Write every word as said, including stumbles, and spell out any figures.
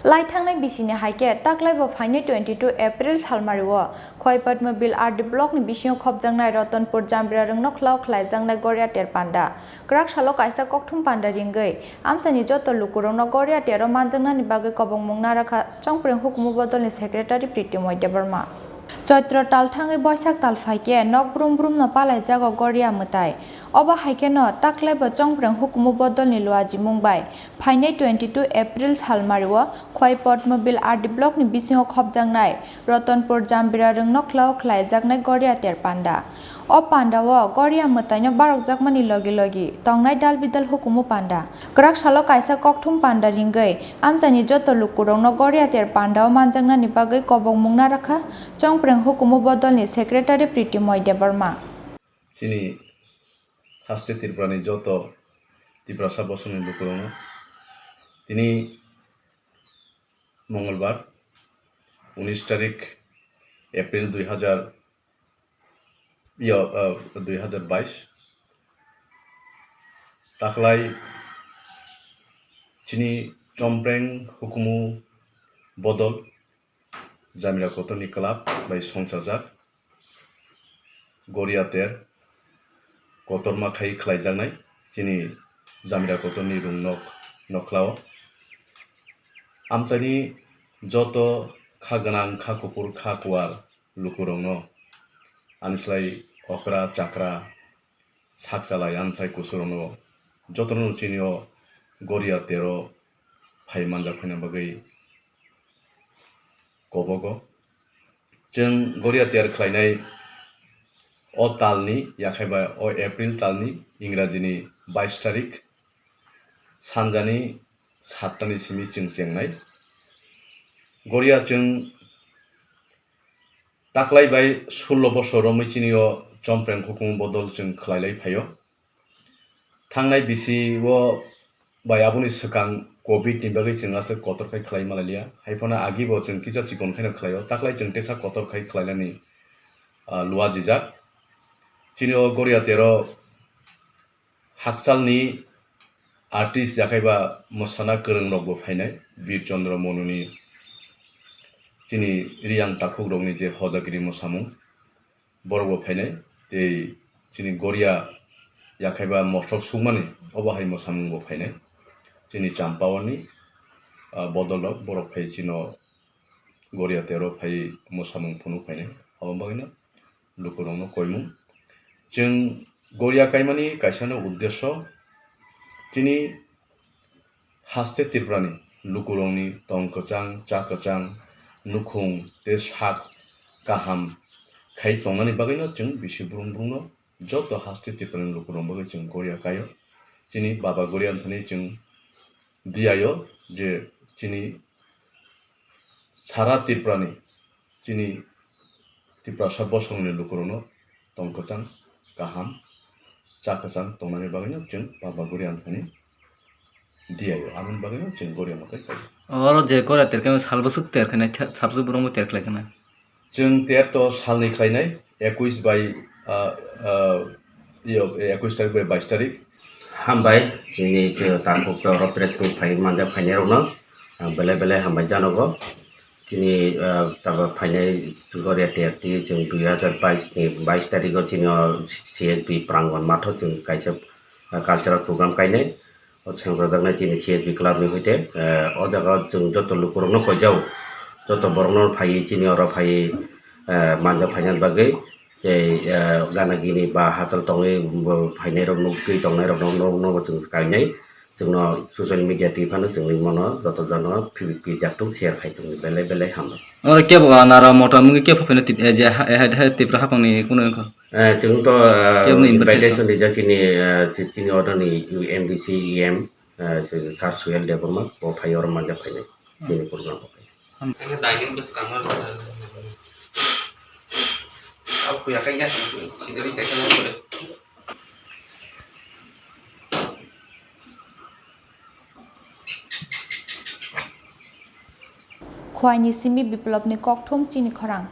Lai thangnai bisini hai khe taklai bo phainai twenty two April salmari o Khwai Padmabil R D block ni bisingo khopjaknai Ratanpur Jambira rwngno khlao khlaijaknai Goria ter panda. Kwrak salo kaisa kokthum panda ringwi amchaini joto lukurokno Goria tero manjaknani bagwi kobokmung narakha Chongpreng hukumu bodolni secretary Pritimoy Debbarma. Choitro tal thangwi Boisak tal phai khe nok brum brumno palaijago Goria mwtai. Obo hai kheno taklai bo Chongpreng hukumu bodolni luajimung bai phainai twenty two April salmari o Khwai Padmabil R D block ni bisingo khopjaknai Ratanpur Jambira rwngno khlao khlaijaknai Goria ter panda. O panda o Goria mwtaino barokjakmani logi logi tongnai dal bidal hukumu panda. Kwrak salo kaisa kokthum panda ringwi amchaini joto lukurokno Goria ter panda o manjaknani bagwi kobokmung narakha Chongpreng hukumu bodolni secretary Pritimoy Debbarma. Chini haste Tripurani joto Tiprasa bosongni lukurokno tini Mongolbar, unis tarik April dui hajar, yo, ah, dui hajar bais. Taklai chini Chompreng hukumu bodol Jamira kotorni club bai songchajak Goria ter kotorma khai khlaijaknai chini Jamira kotorni rwngnok nokhlao. Amchaini joto kha gwnang, kha kuphur, kha kuwar lukurokno, ani slai okra chakra sak chalai, ani slai kusurokno jotono chini o Goria tero phai manjak phaina bagwi kobogo. Chwng Goria ter khlainai o talni, yakhai ba o April talni, Ingrajini bais tarik, sanjani sattani simi chwng chengnai. Goria chwng taklai bai sullo bosor romwi chini o Chompreng hukumu bodol chwng khlailai phaio. Thangnai bisi o bai aboni swkang covid ni bagwi chwng aswk kotor khai khlai malailia. Haiphano agi bo chwng kisa chikon khaino khlaio. Taklai chwng tesa kotor khai khlainani, ah, luajijak. Chini o Goria tero hakchalni artist yakhai ba mwsana kwrwng rok bo phainai, Bir Chandra Monuni chini riyang takhuk rokni je hojagiri mwsamung, borok bo phainai, tei chini Goria yakhai ba mothok sukmani obo hai mwsamung bo phainai. Chini Champaoni, ah, bodol rok borok phai chino Goria tero phai mwsamung phunuk phainai, abo bagwino lukurokno koimung. Chwng Goria kaimani kaisano uddesyo chini haste Tripurani lukurokni tong kwchang, cha kwchang, nukhung tei sak kaham khai tongnani bagwino chwng bisi brung brungno joto haste Tripurani lukurokni bagwi chwng Goria kaio. Chini Baba Goria thani chwng diyaio je chini sara Tripurani chini Tiprasa bosongni lukurokno tong kwchang, kaham, cha kwchang tongnani bagwino chwng Baba Goria thani diyaio, aboni bagwino chwng Goria mwtai kaio. Oro je Goria ter khe sal bwswk ter khe nai, tha-, sabswk borok bo ter khlai khe nai. Chwng ter to salni khlainai, ekuis bai, ah, ah, iyo, ekuis tarik bai bais tarik. Hambai, chini, chini takhuk oro press meet phai manjak phainai rokno, ah, belai belai hambai janogo. Chini, ah, tabo phainai Goria ter ti chwng dui hajar bais ni bais tarik o chini o C S B prangon matho chwng kaisa, ah, cultural program kainai. O sengchajaknai chini C S B club ni hoite, eh, o jaga o chwng joto lukurokno koijao, joto borokno phaiwi chini oro phaiwi, eh, manjak phaina bagwi, tei, eh, gana gini ba hachal tongwi bo phainairok nukgwi tongnairokno, nokno bo chwng kainai. Chwngno social media twi phano chwngwi mano joto jono phi-, phi jak tung, share khai tung, belai belai hambai. Oro kebo nara mota mungwi kebo phano tip-, eh, je ha, eh, ha, Tipra haphangni kuno wngkha. Eh, chwng to, eh, kebo no invitation rijak chini, eh, chi-, chini oroni M D C E M, eh, Sir Suhel Debbarma, bo phai oro manjak phainai chini program o. Ang dining bwskango. Apo ya kanya, scenery kanya. Khwaini simi Biplopni kokthum chini khorang.